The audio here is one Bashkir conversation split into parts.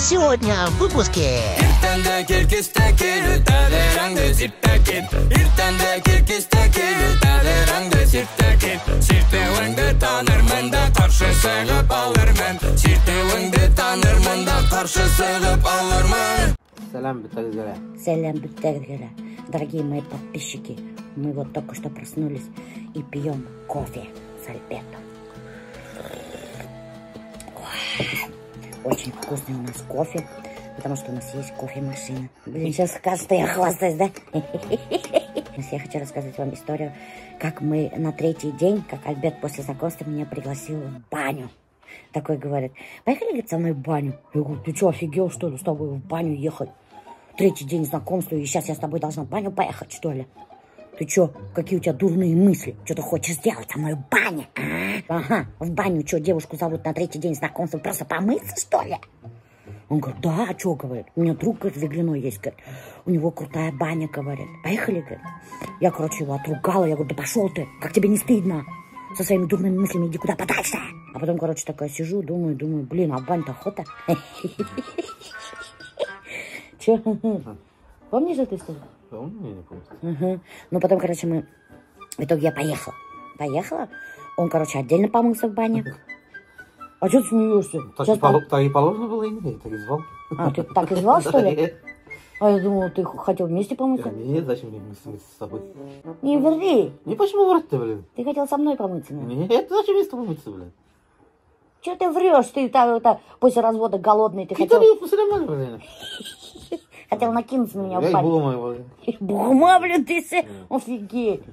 Сегодня в выпуске. Иртән дә кил, кис тә кил, тәҙрәңде сирт тә кит. Иртән дә кил, кис тә кил, тәҙрәңде сирт тә кит. Сиртеүеңде танырмын да ҡаршы сығып алырмын. Сиртеүеңде танырмын да ҡаршы сығып алырмын. Сәләм бөтәгеҙгә лә. Сәләм бөтәгеҙгә лә. Дорогие мои подписчики, мы вот только что проснулись и пьем кофе с Альбертом. Очень вкусный у нас кофе, потому что у нас есть кофемашина. Блин, сейчас кажется, я хвастаюсь, да? Я хочу рассказать вам историю, как мы на третий день, как Альберт после знакомства меня пригласил в баню. Такой говорит: поехали, говорит, со мной в баню. Я говорю: ты что, офигел, что ли, с тобой в баню ехать? Третий день знакомства, и сейчас я с тобой должна в баню поехать, что ли? Ты чё, какие у тебя дурные мысли? Чё ты хочешь сделать со мной в бане? А? Ага, в баню чё, девушку зовут на третий день знакомства просто помыться, что ли? Он говорит: да, а чё, говорит, у меня друг, говорит, в есть, говорит, у него крутая баня, говорит, поехали, говорит. Я, короче, его отругала, я говорю: да пошел ты, как тебе не стыдно? Со своими дурными мыслями иди куда подальше. А потом, короче, такая сижу, думаю, думаю, блин, а в бань-то охота. Че? Помнишь эту историю? Помню, я не помню. Угу. Ну, потом, короче, мы... В итоге я поехала. Поехала. Он, короче, отдельно помылся в бане. А что ты смеешься? Так, сейчас и, так и положено было, я так и звал. А, ты так и звал, что ли? А я думала, ты хотел вместе помыться. Нет, зачем мне вместе мыться с тобой? Не ври. Не, почему врать-то, блин? Ты хотел со мной помыться, наверное? Нет, зачем мне с тобой мыться, блин? Че ты врешь? Ты там, после развода голодный, ты хотел... Блин. Хотел накинуться на меня в Я баню. Бугма, блин, ты се... Офигеть.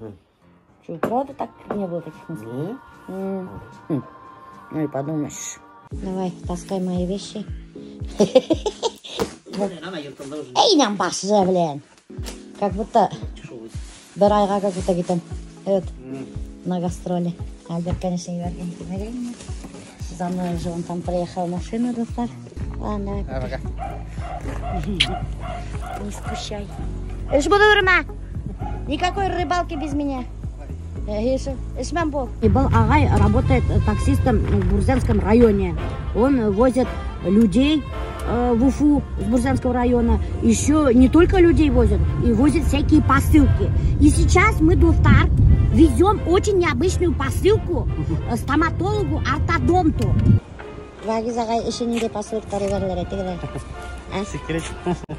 Че, правда так не было таких мыслей? Нет. Ну и подумаешь. Давай, таскай мои вещи. Эй, нам башы, блин. Как будто... Бер айға как будто китәм. На гастроли. Альберт, конечно, ебәргән. За мной уже он там проехал машину, дуҫтар. Ладно, давай. Пока. Не скучай. Эш булырмы? Никакой рыбалки без меня. Был ағай работает таксистом в Бурзянском районе. Он возит людей в Уфу с Бурзянского района. Еще не только людей возит, и возит всякие посылки. И сейчас мы, дуҫтар, везем очень необычную посылку стоматологу ортодонту. Вагиз ағай еще ниндәй посылкалар ебәрәләр әйтегеҙ. Секрет.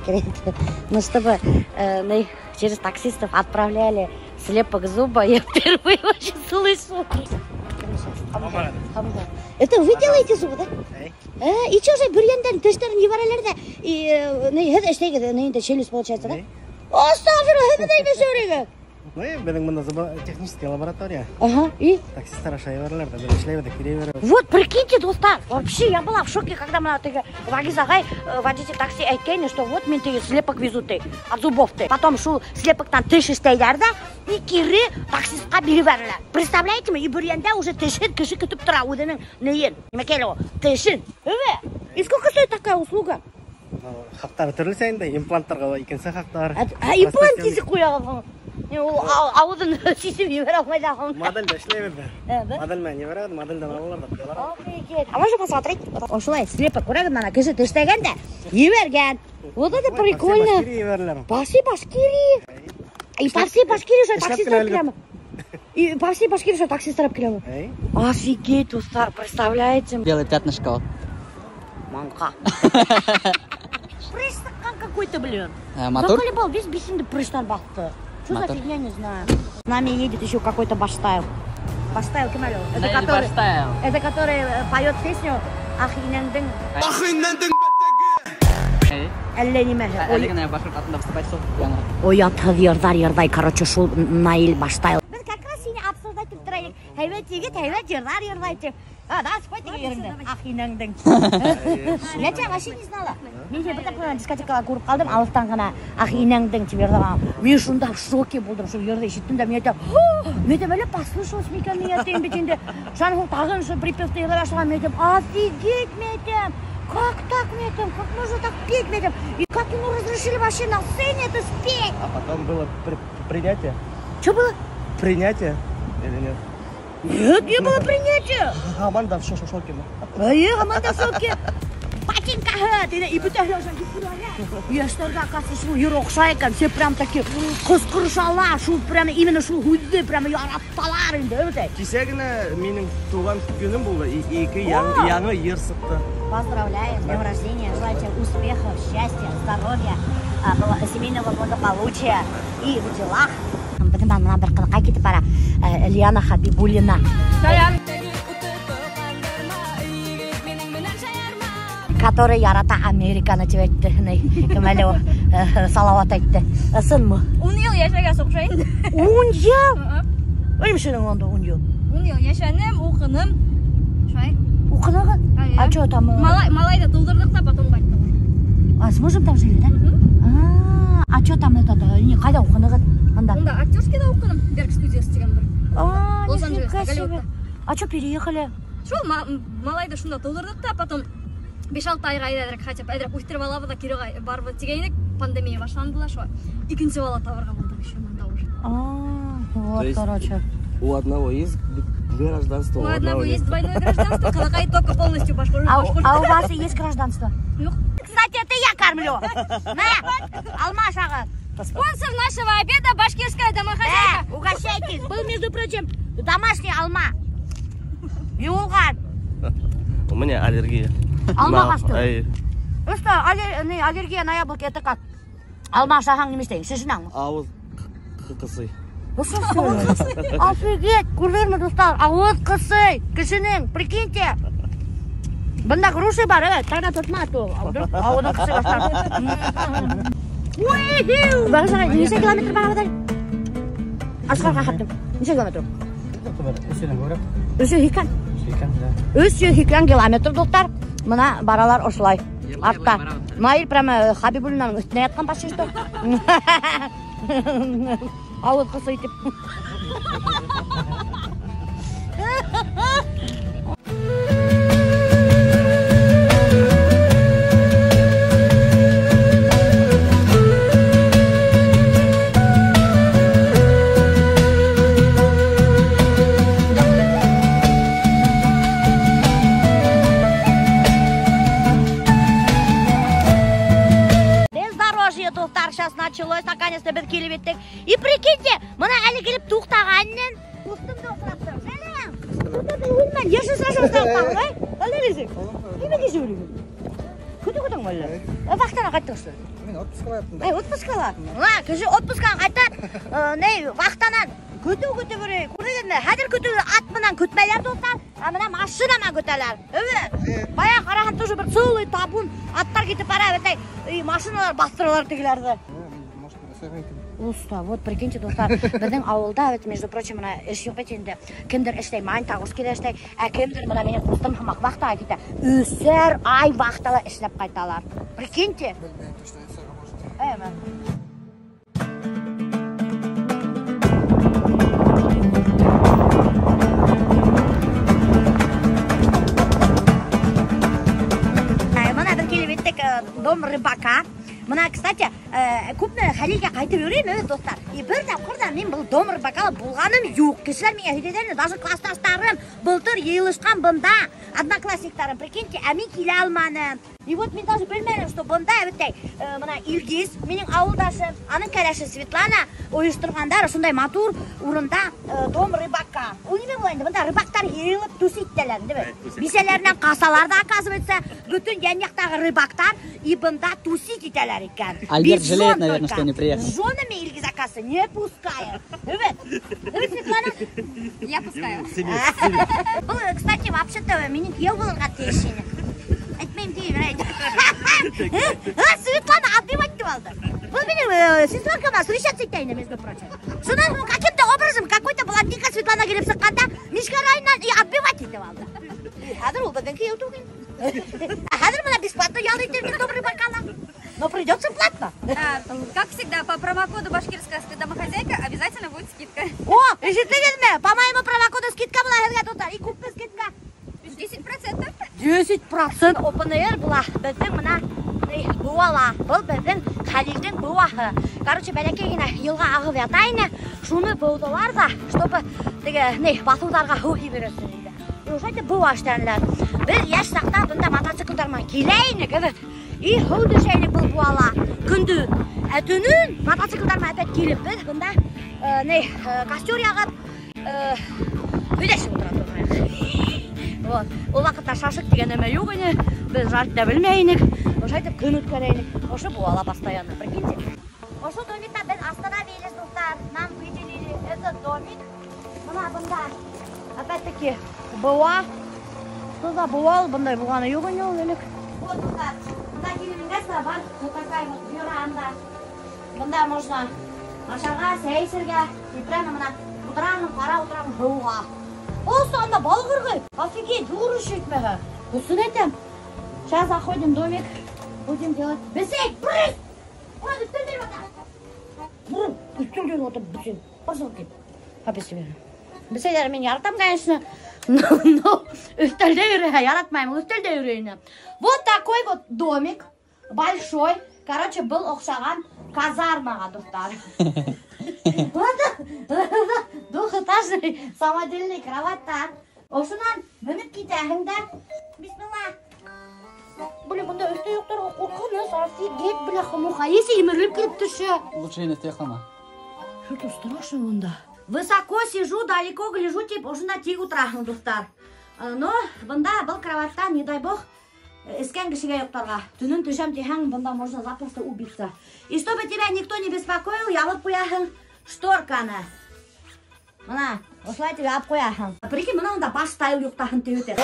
Секрет. Ну, чтобы через таксистов отправляли слепок зуба, я впервые вообще слышу. Это вы делаете зубы, да? И что же, Бөрйәндән тештәрен ебәрәләр ҙә, и һеҙ эшләйһегеҙ, челюсть получается, да? Астағфирулла, һеҙ нимә эшләйһегеҙ? Ну, беҙҙең бында техническая лаборатория. Ага, и? Таксисттар аша ебәрәләр ҙә, беҙ эшләйбеҙ ҙә, кире ебәрәбеҙ. Вот, прикиньте, дуҫтар, вообще я была в шоке, когда мына теге Вагиз ағай, водитель такси әйткәйне, что вот мин теге слепок везу ты, от зубов ты. Потом шул слепоктан теш эшләйҙәр ҙә, и кире таксистҡа биреп ебәрәләр. Представляете мы, и Бөрйәндә уже тешен кеше көтөп тора үҙенең нейен, нимәкәй ул, тешен. Эйе. И сколько стоит такая услуга? Хаҡтары төрлөсә инде, импланттарға икенсе хаҡтар. А имплант нисек ҡуяғыҙ? Ул ауыҙын сисеп ебәрә алмайҙар. Моделдә эшләйбеҙ ҙә. Модель менән ебәрәбеҙ, моделдән алалар ҙа ҡуялар. Офигеть. А можно посмотреть? Ошолай слепок күрәгеҙ, ана кеше тешләгән дә ебәргән. Вот это прикольно. По всей Башкирии ебәрәләр. По всей Башкирии. И по всей Башкирии уже таксисттар киләме? И по всей Башкирии уже таксисттар киләме? Офигеть, дуҫтар, представляете? Белое пятнышко. Маңҡа. Прыщ сыҡҡан какой-то, блин. Мотор? Заколебал, весь бисенде прыщтар баҫты. Что за фигня, не знаю. С нами едет еще какой-то Баштайл. Баштайл, кем әле ул? Это который поет песню Ах инәңдең. Ах инәңдең бәтәге. Әллә нимә. Әле генә башҡорт атында выступать шул. Оятһыҙ йырҙар йырлай, короче, шул Наил Баштайл. Беҙ как раз һине обсуждать итеп тора инек. Һәйбәт егет, һәйбәт йырҙар йырлай тип. А, да, спой теге ереңде. Ах инәңдең. Я тебя вообще не знала. Мин һине бер тапҡыр дискотекала күреп ҡалдым, алыҫтан ғына Ах инәңдең тип йырлаған. Мин шунда в шоке булдым, шул йырҙы ишеттем дә, мин әйтәм, мин әйтәм, әллә послышалось микән, мин әйтәм бит инде. Шунан һуң тағын шул припевты йырлай башлаған, мин әйтәм, офигеть, мин әйтәм. Как так, мин әйтәм, как можно так петь, мин әйтәм. И как ему разрешили вообще на сцене это спеть? А потом было принятие. Что было? Принятие или нет? Нет, не было принятия. Аманда в шоке. Аманда в шоке. ботинкаһы, тине, и бөтәһе ошо йәштәргә, оказывается, шул йыр оҡшай икән, все прям такие ҡысҡырышалар, шул прям именно шул һүҙҙе прям яраталар инде, әбәтәй. Кисә генә минең тыуған көнөм булды, ике яңы йыр сыҡты. Поздравляю, с днем рождения, желаю тебе успехов, счастья, здоровья, семейного благополучия и в делах. Беҙҙең бына бер ҡыҙыҡай китеп бара, Лиана Хабибуллина. Который ярата Американы тип әйтте, кем әле ул, Салауат әйтте. Ысынмы? 10 йыл йәшәгәс оҡшай инде. 10 йыл? Үлмешенең унда 10 йыл. 10 йыл йәшәнем, уҡыным. Шулай. Уҡынығыҙ? А что там? Малайҙы тыуҙырҙыҡ та потом ҡайттыҡ. А с мужем там жили, да? А что там этот, не, ҡайҙа уҡынығыҙ? Анда. Унда актерскийҙа уҡыным, Берг студиясы тигән бер. А, Лос-Анджелеста, нифига себе. Голливудта. А что переехали? Шул малайҙы шунда тыуҙырҙыҡ та, потом 5-6 айға әҙерәк хотя бы әҙерәк үҫтереп алабыҙ ҙа кире барыбыҙ тигәйнек, пандемия башланды ла шулай. Икенсе бала табырға булдыҡ еще мында уже. А, вот, То есть короче. У одного есть гражданство, У одного есть двойное гражданство, ҡалаҡай только полностью башҡорт. А у вас и есть гражданство? Юҡ. Кстати, это я кормлю. На, алма шағы. Спонсор нашего обеда башкирская домохозяйка. Да, угощайтесь. Был, между прочим, домашний алма. Юлған. У меня аллергия. Алма что? Ну что, аллергия на яблоки, это как? Алма ашаһаң нимә эшләйһең? Шешенәңме? Ауыҙ ҡысый. Офигеть, күрҙегеҙме, дуҫтар? Ауыҙ ҡысый кешенең, прикиньте. Бында груши бар, evet, тогда тотма, то ауыҙың ҡысый башлар. Бағыш, нисә километр барабыҙ әле? Асҡарға хаттым. Нисә километр? 380. 380 километр, дуҫтар. Бына баралар ошолай. Артта. Наил прямо Хабибуллинаның өҫтөнә ятҡан почти что. Ауыҙ ҡысый итеп. Сейчас началось, наконец-то беҙ килеп еттек. И прикиньте, бына әле килеп туҡтағанмын. Ҡустымды осраттым. Сәләм. Йәшел сәләм. Әллә нисек? Нимә кисеп йөрөйһөң? Көтө-көтөң әллә? Вахтанан ҡайттың что? Мин отпускала яттым. Эй, отпускала? Бына кеше отпусканан ҡайта, ни, вахтанан көтөү көтөп йөрөй. Күрҙегеҙме? Хәҙер көтөү ат менән көтмәйҙәр, дуҫтар, ә бына машина менән көтәләр. Эйе. Бая ҡараһаң, тоже бер целый табун аттар китеп бара, бит, и машиналар баҫтыралар тегеләрҙе. Уста, вот прикиньте, дуҫтар, беҙҙең ауылда, бит, между прочим, бына эш юҡ бит инде. Кемдер эшләй, Магнитогорскиҙа эшләй, ә кемдер бына минең ҡустым һымаҡ вахтаға китә. 3 ай вахтала эшләп ҡайталар. Прикиньте. Эйме. Бына беҙ килеп еттек дом рыбака. Бына, кстати, күпме Хәлилгә ҡайтып йөрөйөм, эйе, дуҫтар. И бер тапҡыр ҙа мин был дом рыбакала булғаным юҡ. Кешеләр миңә һөйләйҙәр, даже классташтарым былтыр йыйылышҡан бында, одноклассниктарым, прикиньте, ә мин килә алманым. И вот мин даже белмәнем, что бында, әбеттәй, бына Илгиз, минең ауылдашым, аның кәләше Светлана ойошторғандар ошондай матур урында дом рыбака. Ул нимә була инде? Бында рыбактар йыйылып түс итәләр, инде бит. Бисәләренән ҡасалар ҙа, оказывается, бөтөн йән-яҡтағы рыбактар и бында тусить итәләр икән. Альберт Без жалеет, жен наверное, только. что не приехал. С женами Ильгиз, оказывается, не пускает. Эвет, эвет, Светлана? Я пускаю. Был, кстати, вообще-то минең кейәү булырға тейеш ине. Әйтмәйем тиеп, әйт. Светлана отбивать итеп алды. Был минең сестренкама встречаться итә ине, между прочим. Шунан һуң каким-то образом какой-то блондинка Светлана килеп сыҡҡанда Мишкә районынан и отбивать итеп алды. Хәҙер ул беҙҙең кейәү түгел. Хәҙер бына бесплатно ял итергә добрый бокала. Но придется платно. Как всегда, по промокоду «Башкирская домохозяйка» обязательно будет скидка. О, ишеттегеҙме? По моему промокоду скидка була һеҙгә, дуҫтар. И күпме скидка? 10%. 10% Open Air була. Беҙҙең бына быуала. Был беҙҙең Хәлилдең быуаһы. Короче, бәләкәй генә йылға ағып ята ине. Шуны быуҙылар ҙа, чтобы теге, ни, баҫыуҙарға һыу ебәрәсен инде. И ошолай быуа эшләнеләр. Беҙ йәш саҡта бында мотоциклдар менән килә инек, evet. И һыу төшә инек был быуала көндөҙ. Ә төнөн мотоциклдар менән опять килеп беҙ бында костер яғып һөйләшеп ултыра торғайныҡ. Вот. Ул ваҡытта шашлык тигән нәмә юҡ ине. Беҙ жарить та белмәй инек. Ошолай итеп көн үткәрә инек. Ошо быуала постоянно, прикиньте. Ошо домикта беҙ остановились, дуҫтар. Нам выделили этот домик. Бына бында опять-таки быуа. Что за быуа ул? Бындай булғаны юҡ ине ул элек. Вот, дуҫтар, бында килеп ингәс тә бар вот такая вот веранда. Бында можно ашарға, сәй эсергә. И прямо бына ултыраһың, ҡарап ултыраһың һыуға. Ул анда балыҡ ырғый. Офигеть, ҙур эш итмәһә. Усын әйтәм. Сейчас заходим в домик, будем делать бесей, брысь! Ой, өҫтәлдә ята. Бры, өҫтәлдә ята бесей. Пошел кит. Капец тебе. Бесейҙәр мин яратам, конечно, но өҫтәлдә йөрөһә яратмайым, өҫтәлдә йөрөй. Вот такой вот домик, большой. Короче, был оҡшаған казармаға, дуҫтар. Вот двухэтажный самодельный кроваттар. Ошонан менеп китәһең дә. Бисмилла. Блин, бында өҫтә йоҡларға ҡурҡыныс, офигеть, бляха-муха. Если емерелеп килеп төшә. Лучше инде өҫтә йоҡлама. Что-то страшно бында. Высоко сижу, далеко гляжу, тип, ошонда тик ултыраһың, дуҫтар. Но бында был кроватта, не дай бог, эскән кешегә йоҡларға. Төнөн төшәм тиһәң, бында можно запросто убиться. И чтобы тебя никто не беспокоил, ябып ҡуяһың шторканы. Бына, ошолай итеп ябып ҡуяһың. Прикинь, бына унда баш тайыл йоҡлаһын тип үтә.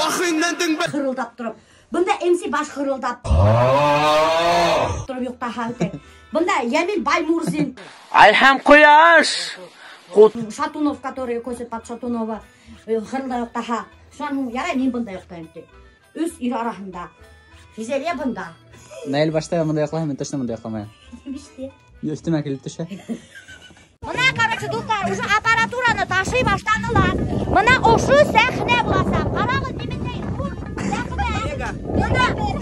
Хырылдап тороп. Бында МС баш хырылдап тороп йоҡлаһа үтә. Бында Йәмил Баймурзин. Әлхәм ҡояш. Шатунов, который косит под Шатунова, хырылдап йоҡлаһа. Шунан һуң ярай мин бында йоҡлайым тип. Өс ир араһында. Физелия бында. Наил башта бында йоҡлайым, мин точно бында йоҡламайым. Биште. Өҫтөмә килеп төшә. Бына, короче, дуҫтар, уже аппаратураны ташый башланылар. Бына ошо сәхнә буласаҡ. Ҡарағыҙ, ниндәй ҙур сәхнә.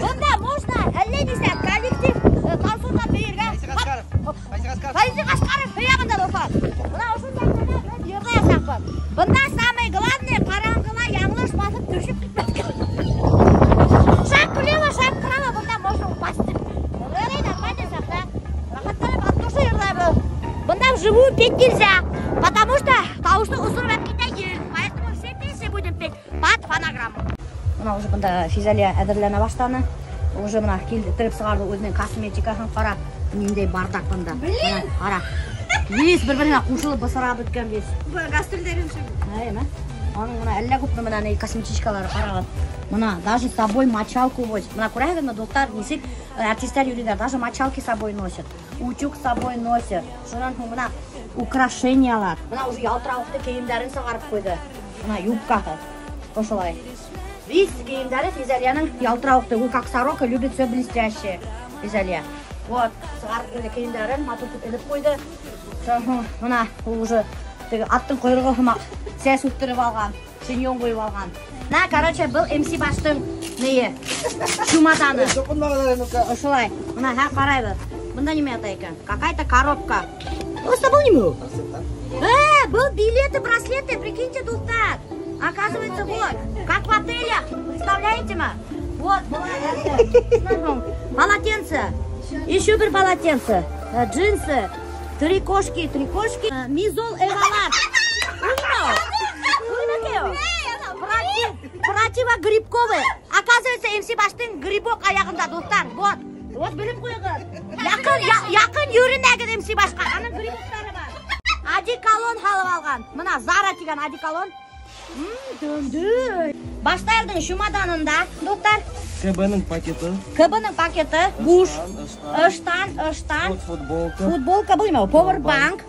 Бында можно әллә нисә коллектив танцорҙар бейергә. Фәйзи Ҡашҡаров һөйә бында, дуҫтар. Бына ошо сәхнәлә беҙ йырлаясаҡбыҙ. Бында самое главное, ҡараңғыла яңылыш баҫып төшөп китмәҫкә. Шаг влево, шаг вправо, бында можно упасть. Ярай, нормальный сәхнә. Рәхәтләнеп от души йырлайбыҙ. Бында вживую петь нельзя, потому что тауышты осороп алып китә ел. Поэтому все песни будем петь под фонограмму. Бына уже бында Физалия әҙерләнә башланы. Уже бына килтереп сығарҙы үҙенең косметикаһын. Ҡара, ниндәй бардак бында. Бына, ҡара. Весь бер-береһенә ҡушылып бысырап бөткән весь. Гастролдәрен шул. Әйме? Аның бына әллә күпме бына ни косметичкалары ҡарағыҙ. Бына даже с собой мочалку возит. Бына күрәһегеҙме, дуҫтар, нисек артистар йөрөйҙәр, даже мочалки с собой носят. Утюг с собой носят. Шунан һуң бына украшениялар. Бына уже ялтырауыҡты кейемдәрен сығарып ҡуйҙы. Бына юбкаһы. Ошолай. Весь кейемдәре Физалияның ялтырауыҡты. Ул как сорока любит все блестящее. Физалия. Вот, сығарып ҡуйҙы кейемдәрен, матур итеп элеп ҡуйҙы. Шунан һуң бына ул уже теге аттың ҡойроғо һымаҡ сәс үҫтереп алған, шиньон ҡуйып алған. На, короче, был МС баштың нее? Чемоданы. Ошолай. Бына һә ҡарайбыҙ. Бында нимә ята икән? Какая-то коробка. Просто был нимә ул? Был билеты, браслеты, прикиньте, дуҫтар. Оказывается, вот, как в отелях, представляете ма? Вот, была это. Полотенце. Еще бер полотенце. Джинсы. Три кошки, три кошки. Мизол Эвалар. Противогрибковый. Оказывается, МС баштың грибок аяғында, дуҫтар. Вот. Вот белеп ҡуйығыҙ. Яҡын йөрөнәгеҙ МС башҡа. Аның грибоктары бар. Одеколон һалып алған. Бына Зара тигән одеколон. Төндөй. Баштайҙың чемоданында, дуҫтар. КБ-ның пакеты. КБ-ның пакеты, буш, ыштан, ыштан. Вот футболка. Футболка был нимә? Powerbank.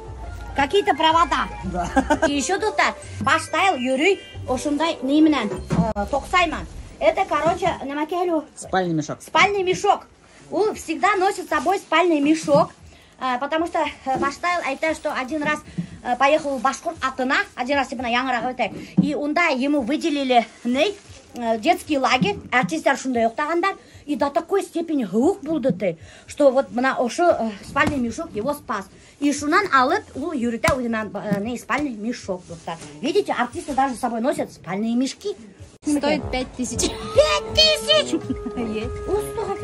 Какие-то провода. Да. И еще дуҫтар, баштайл йөрөй ошондай ни менән, тоҡсайман. Это, короче, нәмә кәлү? Спальный мешок. Спальный мешок. Ул всегда носит с собой спальный мешок, потому что баштайл әйтә, что один раз поехал в башҡорт атына, один раз бына яңыраҡ үтә. И унда ему выделили ней, детский лагерь, артистар шунда йоҡлағандар. И до такой степени һыуыҡ булды ти, что вот бына ошо спальный мешок его спас. И шунан алып ул йөрөтә үҙенән, не спальный мешок, дуҫтар. Видите, артисты даже с собой носят спальные мешки. Стоит 5000. 5000?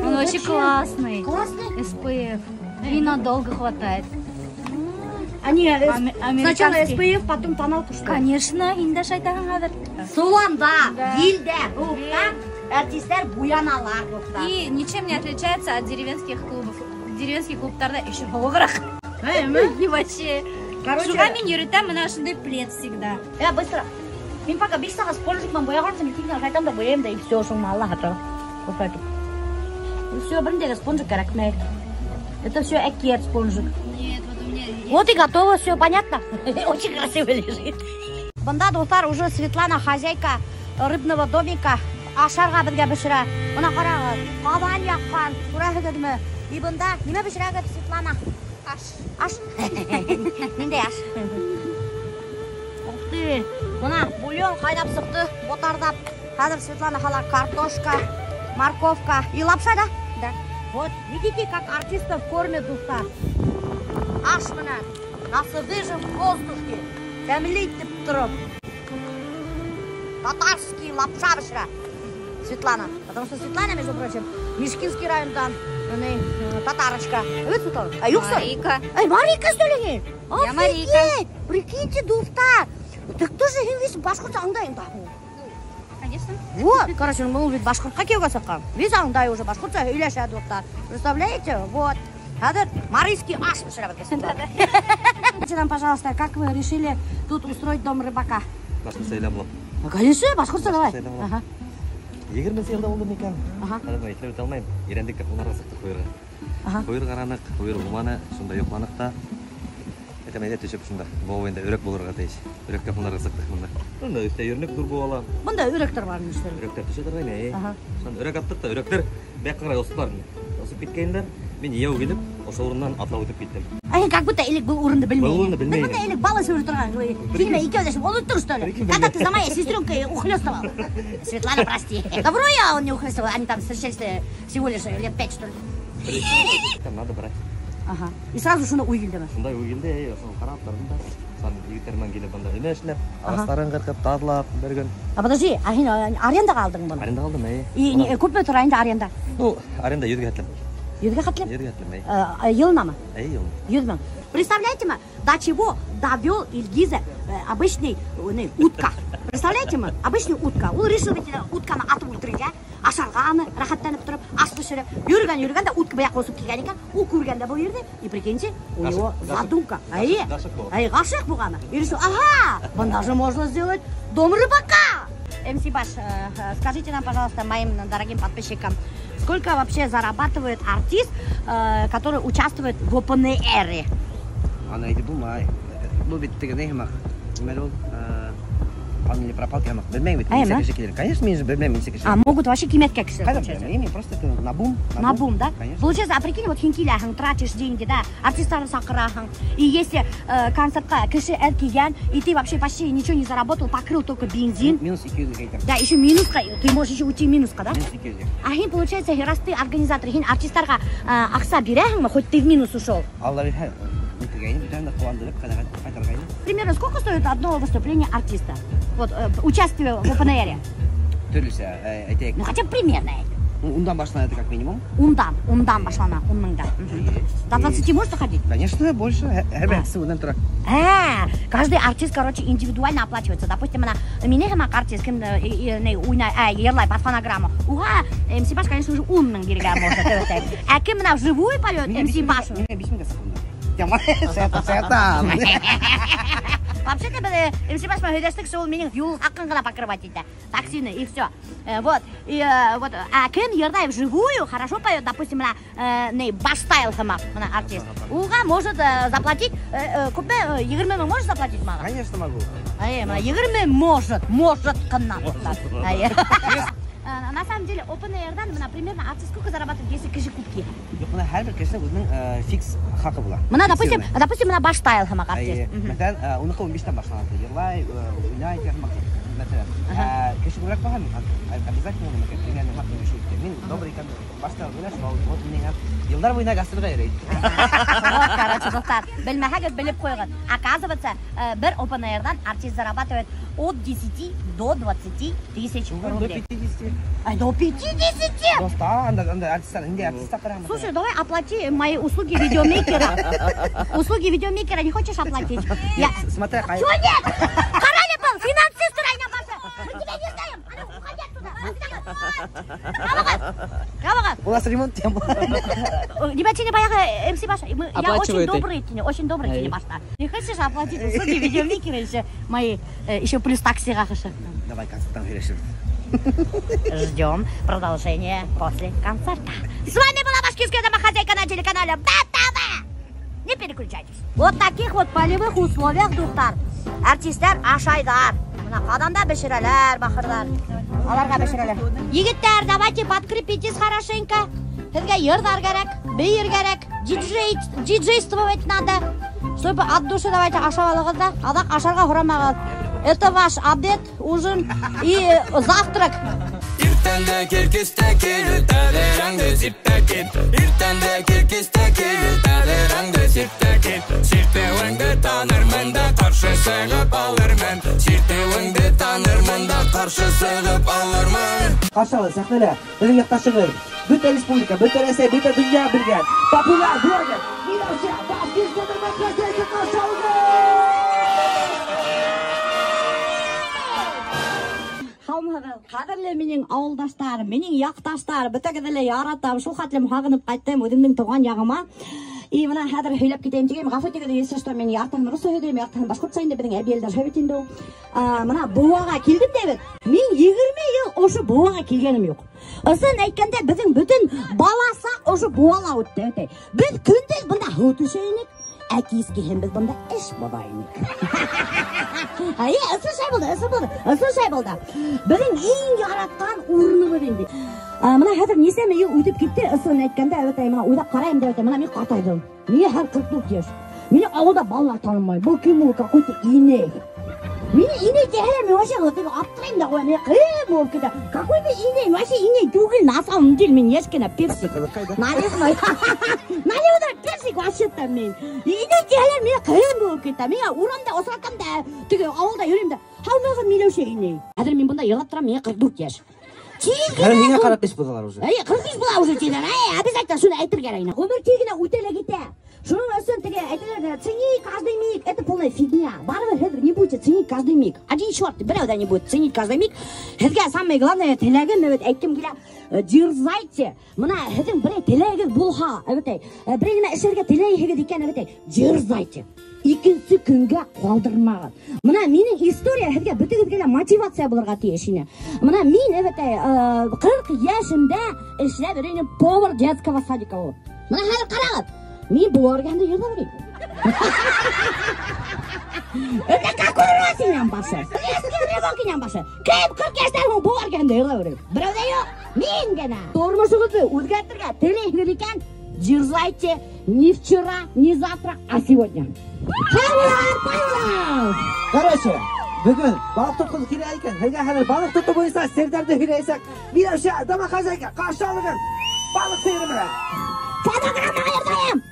Он вообще классный. Классный? SPF. И надолго хватает. Они сначала Американский. SPF, потом тоналку, что ли? Конечно, инде шайтан хәҙер. Соланда, Да. елдә, һыуыҡта артистар буяналар, дуҫтар. И ничем не отличается от деревенских клубов. Деревенский клубтарҙа еще һыуығыраҡ. И вообще. Короче, Шуға мин йөрөтәм мына ошондай плед всегда. Я быстро. Мин пока биш сәғәт спонжик менән буяғансы, мин тиҙ ҡайтам да буяйым да, и все, шуның Аллаһ тағала. Вот. И все, бер ниндәй спонжик кәрәкмәй. Это все әкиәт спонжик. Нет, вот у меня есть. Вот и готово, все понятно. Очень красиво лежит. Бында, дуҫтар, уже Светлана, хозяйка рыбного домика, ашарға беҙгә бешерә. Бына ҡарағыҙ, ҡаҙан яҡҡан, күрәһегеҙме? И бында нимә бешерәгеҙ, Светлана? Аш. Аш. Ниндәй аш? Ух ты! Бына бульон ҡайнап сыҡты, ботарҙап. Хәҙер Светлана һала картошка, морковка и лапша, да? Да. Вот, видите, как артистов кормят, дуҫтар. Аш менән, на свежем воздухе, тәмле итеп тороп. Татарский лапша бешерә Светлана. Потому что Светлана, между прочим, Мишкинский райондан, татарочка. Эйе, Светлана? А, юҡсы? Марийка. Эй, Марийка, что ли? Я Марийка. Офигеть! Прикиньте, дуҫтар. Ты кто же һин весь башҡортса аңлайһың да? Конечно. Вот, короче, ул бит башҡортҡа кейәүгә сыҡҡан. Весь аңлай уже башҡортса һөйләшә, дуҫтар. Представляете? Вот. Хәҙер марийский аш бешерә беҙгә Светлана. Скажите нам, пожалуйста, как вы решили тут устроить дом рыбака? Башҡортса һөйләп булам. Ну, конечно, башҡортса давай. Башҡортса һөйләп булам. Ага. 20 йылда булды микән? Ага. Хәҙер мин әйтеп үтә алмайым. Өйрәндек тә ҡунарға сыҡтыҡ һуйырға. Ага. Һуйыр ҡараныҡ, һуйыр булманы, шунда йоҡланыҡ та. Әйтәм, әйҙә төшөп шунда. Был инде өрәк булырға тейеш. Өрәккә ҡунарға сыҡтыҡ бында. Бында өҫтә йөрөнөк ҙур була. Бында өрәктәр бар нишләр. Өрәктәр төшә торғайны, әй. Ага. Шунда өрәк аттыҡ та, өрәктәр бик ҡарай осоптар. Осоп киткәйнеләр. Мин йәйәү килеп, ошо урындан атлап үтеп киттем. Ай, как будто элек был урынды белмәй. Был урынды белмәй. Как будто элек бала һөрөп торған. Һин икәүләшеп оноттоң, что ли? Когда ты за моей сестренкой ухлёстывал? Светлана, прости. Да вроде он не ухлёстывал, они там встречались всего лишь лет 5, что ли. Там надо брать. Ага. И сразу шуны уй килдеме? Шундай уй килде, эй, ошоно ҡарап торҙом да. Сан егеттәр менән килеп бында өмә эшләп, ағастарын ҡырҡып, таҙалап бер көн. А подожди, а һин арендаға алдың быны? Аренда алдым, эй. И не, күпме тора инде аренда? Ну, аренда 100-гә хәтлем. 100-гә хәтлем? 100-гә хәтлем, эй. Йылынамы? Эй, йылына. 100 мең. Представляете ме, до чего довел Ильгиза обычный утка. Представляете ме, обычный утка. Ул решил ведь утканы атып үлтерергә, ашарға аны рәхәтләнеп тороп, аш бешереп, йөрөгән йөрөгән дә утка бая осоп килгән икән, ул күргән дә был ерҙе, и прикиньте, у него задумка. Ай, ғашиҡ булған. Ай, ғашиҡ булғаны. И решил, ага, бында же можно сделать дом рыбака. МС Баш, скажите нам, пожалуйста, моим дорогим подписчикам, сколько вообще зарабатывает артист, который участвует в Open Air? Аны әйтеп булмай. Был бит теге ни һымаҡ. Нимә ул? Пан или пропал һымаҡ. Белмәйем бит. Әйме? Нисә кеше килер. Конечно, мин же белмәйем нисә кеше. А могут вообще киметкә кеше Ҡайҙан получается? беләм? Мин просто это на бум. На бум, да? Конечно. Получается, а прикинь, вот һин киләһең, тратишь деньги, да, артистарҙы саҡыраһың. И если концертҡа кеше әҙ килгән, и ты вообще почти ничего не заработал, покрыл только бензин. Минус 200 әйтәм. Да, еще минусҡа, ты можешь еще уйти минусҡа, да? Минус 200. А һин, получается, раз ты организатор, һин артистарға аҡса бирәһеңме, хоть ты в минус ушел? Алла бирһә, нитергәйне, бөтәһен дә ҡыуандырып, ҡәнәғәт ҡайтарғайны. Примерно сколько стоит одно выступление артиста? Вот, участие в Open Air. Төрлөсә, әйтәйек. Ну, хотя бы примерно. Ундан башлана это как минимум. Ундан, ундан башлана, ун меңдән. До 20 можешь доходить? Конечно, больше. Һәр береһе ундан тора. Каждый артист, короче, индивидуально оплачивается. Допустим, бына минең һымаҡ артист, кем уйнай, йырлай под фонограмму. Уға МС Баш, конечно, уже 10 мең бирергә может, тип. Ә кем бына вживую поет МС Баш? Миңә 5 меңгә саҡ унда. Яман, шайтан, шайтан. Вообще-то беҙ МС Баш менән һөйләштек, шул минең юл хаҡын ғына покрывать итә. Таксины, и все. Вот. И вот, а кем йырлай вживую, хорошо поет, допустим, бына не Баштайл һымаҡ, бына артист. Уға может заплатить, күпме, 20 мең можешь заплатить маға? Конечно могу. Ай, бына 20 может, может ҡына. Ай. На самом деле, Open Air-дан, бына, примерно артист сколько зарабатывает, если кеше күп килә? Юҡ, бына һәр бер кешенең үҙенең фикс хаҡы була. Бына, допустим, бына Баштайл һымаҡ Әйе. артист. Мәҫәлән, уныҡы 15-тән башлана. Йырлай, уйнай һымаҡ. Мәҫәлән, кеше күберәк булһа, мин обязательно уны примерно һымаҡ килешеү итәм. Мин добрый икән, Баштайл беләсең, ул вот минең Йылдар буйына гастролға йөрөй. Вот, короче, дуҫтар, белмәһәгеҙ белеп ҡуйығыҙ. Оказывается, бер open air'дан артист зарабатывает от 10 до 20 тысяч рублей. До 50. Ай, до 50? Дуҫтар, анда артистар, инде артистар ҡарамы? Слушай, давай оплати мои услуги видеомейкера. Услуги видеомейкера не хочешь оплатить? Я... Смотри, Чего нет? Ҡарали был, финансист райна башы. Мы тебя не знаем. А ну, уходи оттуда. Ябығыҙ. У нас ремонт тем. Ребят, не баяғы МС Баша. Я очень добрый, очень добрый тине башта. Не хочешь оплатить услуги видеомейкера еще мои, еще плюс таксиға ҡышы? Давай концерттан һөйләшербеҙ. Ждем продолжения после концерта. С вами была Башкирская домохозяйка на телеканале БТВ. Не переключайтесь. Вот таких вот полевых условиях, дуҫтар, артистар ашайҙар. Бына ҡаҙанда бешерәләр, бахырҙар. Аларға бешерәләр. Егеттәр, давайте подкрепитесь хорошенько. Һеҙгә йырҙар кәрәк, бейер кәрәк, диджействовать надо. Чтобы от души давайте ашап алығыҙ ҙа, аҙаҡ ашарға һорамағыҙ. Это ваш обед, ужин и завтрак. Иртәндә кил, кистә кил, тәҙрәңде сип тә кит. Иртәндә кил, кистә кил, тәҙрәңде сип тә кит. Сиртеүеңде танырмын да ҡаршы сығып алырмын. Сиртеүеңде танырмын да ҡаршы сығып алырмын. Ҡаршы алығыҙ, сәхнәлә беҙҙең яҡташығыҙ, бөтә республика, бөтә Рәсәй, бөтә донъя белгән популяр блогер Миләүшә Башкирская домохозяйка ҡаршы алығыҙ! Һаумыһығыҙ, ҡәҙерле минең ауылдаштар, минең яҡташтар, бөтәгеҙҙе лә яратам, шул хәтлем һағынып ҡайттым үҙемдең тыуған яғыма. И бына хәҙер һөйләп китәйем тигәйем, ғәфү итегеҙ, если что, мин яртыһын русса һөйләйем, яртыһын башҡортса инде, беҙҙең әбейелдәр шәп бит инде ул. Бына Быуаға килдем дә бит. Мин 20 йыл ошо Быуаға килгәнем юҡ. Ысын әйткәндә, беҙҙең бөтөн бала саҡ ошо Быуала үтте, әтәй. Беҙ көндөҙ бында һыу төшә инек, ә кискеһен беҙ бында эш боҙа инек. Әйе, ысын шәй булды, ысын булды, ысын шәй булды. Беҙҙең иң яратҡан урыныбыҙ инде. Бына хәҙер нисәмә йыл үтеп китте, ысын әйткәндә, әбәтәй, бына уйлап ҡарайым да, әбәтәй, бына мин ҡартайҙым. Миңә һәр 44 йәш. Мине ауылда балалар танымай. Был кем ул, какой-то инәй. Мине инәй тиһәләр, мин вообще теге аптырайым да ҡуям, мин ҡыйын булып китә. Какой-то инәй, вообще инәй түгел, на самом деле мин йәш кенә персик. Нарезной. Наливной персик вообще-то мин. Инәй тиһәләр, миңә ҡыйын булып китә. Миңә урамда осратам да, теге ауылда йөрөйөм дә, һаумыһығыҙ, Миләүшә инәй. Хәҙер мин бында йырлап торам, миңә 44 йәш. Хәҙер миңә ҡарап эш боҙалар уже. Әйе, 45 була уже тиҙәр. Әй, обязательно шуны әйтер кәрәк ине. Ғүмер тиҙ генә үтә лә китә. Шуның өсөн теге әйтәләр, цени каждый миг, это полная фигня. Барыбер һеҙ не будете ценить каждый миг. Один черт, берәү ҙә не будет ценить каждый миг. Һеҙгә самое главное теләгем, әбәт, әйткем килә, дерзайте. Бына һеҙҙең берәй теләгегеҙ булһа, әбәт, берәй нәмә эшләргә теләйһегеҙ икән, әбәт, дерзайте. Икенсе көнгә ҡалдырмағыҙ. Бына минең история һеҙгә бөтөгөҙгә лә мотивация булырға тейеш ине. Бына мин, әбәт, 40 йәшемдә эшләп йөрөйөм повар детского садика булып. Бына хәҙер ҡарағыҙ. Мин Быуа эргәһендә йырлап йөрөйөм. Это какой раз инәм башы? Резкий рывок инәм башы. Кем 40 йәштән һуң Быуа эргәһендә йырлап йөрөй? Берәү ҙә юҡ. Мин генә. Тормошоғоҙҙо үҙгәртергә теләйһегеҙ икән, дерзайте не вчера, не завтра, а сегодня. Короче, бөгөн балыҡ тотҡоҙ килә икән. Һеҙгә хәҙер балыҡ тотоу буйынса серҙәрҙе һөйләйәсәк. Миләүшә домохозяйка ҡаршы алығыҙ балыҡ сәйере менән. Фонограммаға йырлайым.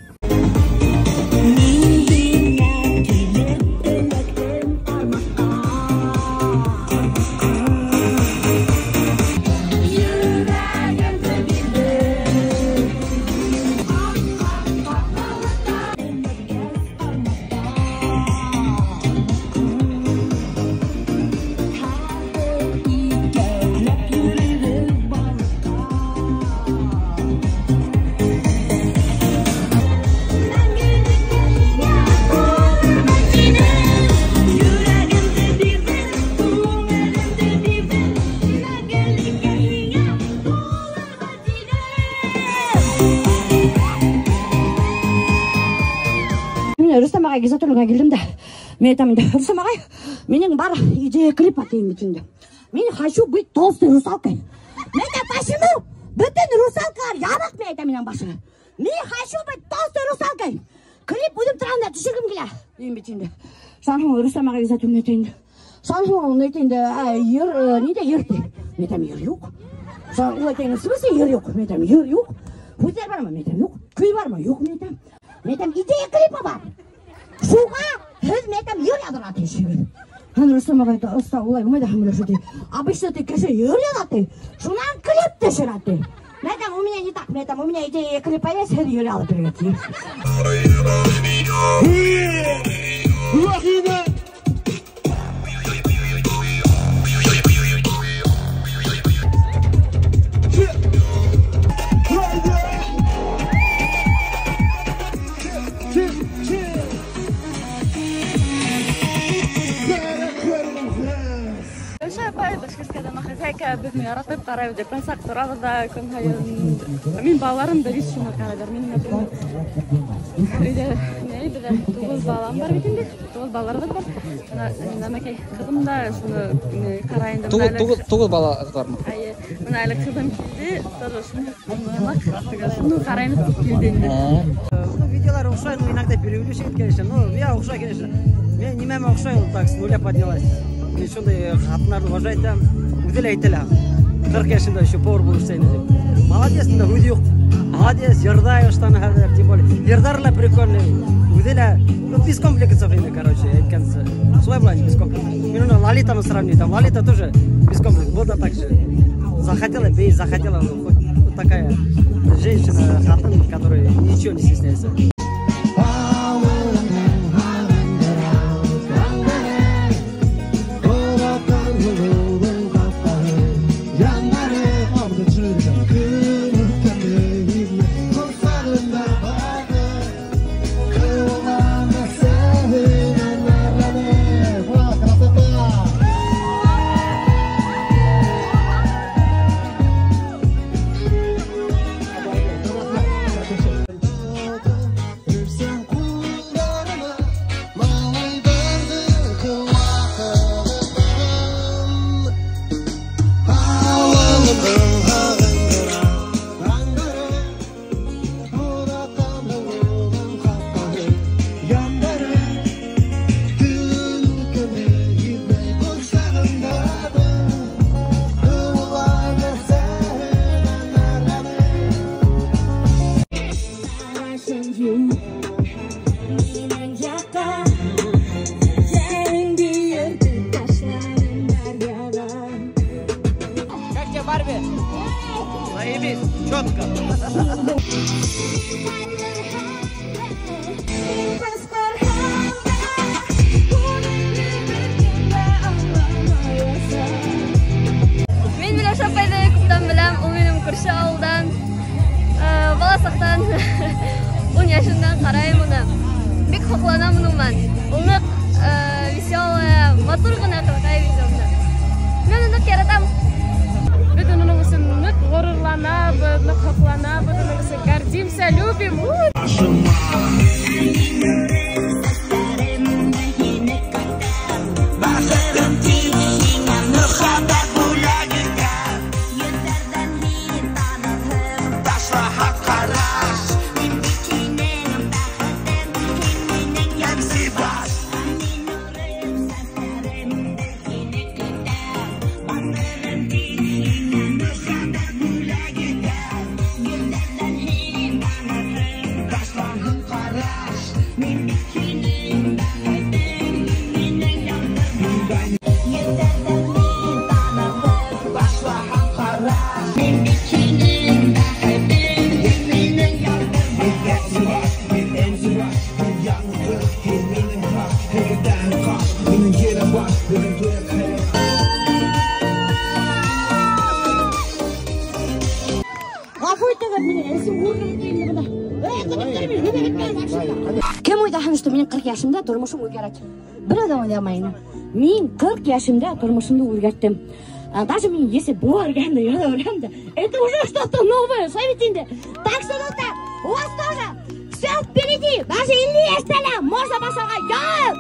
Рөстәм ағай Гизатуллинға килдем дә, мин әйтәм инде, Рөстәм ағай, минең бар идея клипа тием бит инде. Мин хочу быть толстой русалкой. Мин әйтәм, почему? Бөтөн русалкалар ябыҡ, мин әйтәм минең башыма. Мин хочу быть толстой русалкой. Клип үҙем торғанда төшөргөм килә. Тием бит инде. Шунан һуң Рөстәм ағай Гизатуллин әйтә инде. Шунан һуң ул әйтә инде, йыр, ниндәй йыр ти? Мин әйтәм, йыр юҡ. Шунан ул әйтә инде, в смысле йыр юҡ? Мин әйтәм, йыр юҡ. Һүҙҙәр бармы? Мин әйтәм, юҡ. Көй бармы? Юҡ, мин әйтәм. Мин әйтәм, идея клипа бар. Шуға һеҙ, мин әйтәм, йыр яҙырға тейешһегеҙ. Һәм Рөстәм ағай әйтә, оҫта, улай булмай ҙа һәм ти. Обычно ти кеше йыр яҙа ти, шунан клип төшөрә ти. Мин әйтәм, у меня не так, мин әйтәм, у меня идея клипа есть, һеҙ йыр яҙып бирергә тейешһегеҙ. Беҙ яратып ҡарайбыҙ, иртән саҡ торабыҙ ҙа көн һайын. Мин балаларым да бит шуны ҡарайҙар. Минең, например, өйҙә ни, беҙҙә 9 балам бар бит инде. 9 балаларыбыҙ бар. Бына нәмәкәй ҡыҙым да шуны ҡарай инде. 9 бала бармы? Эйе. Бына әле ҡыҙым килде, тоже шуны ҡараймыҙ тип килде инде. Ну, видеолар оҡшай, ну, иногда преувеличивает, конечно. Ну, я оҡшай, конечно. Мин нимәмә оҡшай, ул так с нуля поднялась. Мин шундай ҡатындарҙы уважать итәм. Үҙе лә әйтә лә. 40 йәшендә еще повар булып эшләй инде. Молодец, инде һүҙ юҡ. Молодец, йырҙай оҫтаны хәҙер, тем более. Йырҙары ла прикольный. Үҙе лә, ну, без комплексов инде, короче, әйткәнсә. Шулай була инде, без комплексов. Мин уны Лолита менән сравниваю. Там Лолита тоже без комплексов. Был да так же. Захотела, бей, захотела, ну, хоть, ну, такая женщина, ҡатын, которая ничего не стесняется. Четко. Мин Миләүшә апайҙы күптән беләм, ул минең күрше ауылдан, бала саҡтан, 10 йәшемдән ҡарайым уны. Бик һоҡланам уның менән. Ул ныҡ веселая, матур ғына ҡыҙыҡай видеоны. Мин уны ныҡ яратам. Беҙ уның өсөн ныҡ ғорурланабыҙ, ныҡ һоҡланабыҙ, уның өсөн гордимся, любим. Кем уйлаһын, что минең 40 йәшемдә тормошом үҙгәрә? Берәү ҙә уйламай ине. Мин 40 йәшемдә тормошомдо үҙгәрттем. Даже мин если булар эргәһендә йөрөй беләм дә, это уже что-то новое, шулай бит инде. Так что, дуҫтар, у вас тоже все впереди. Даже 50 йәштә лә можно башларға. Ял!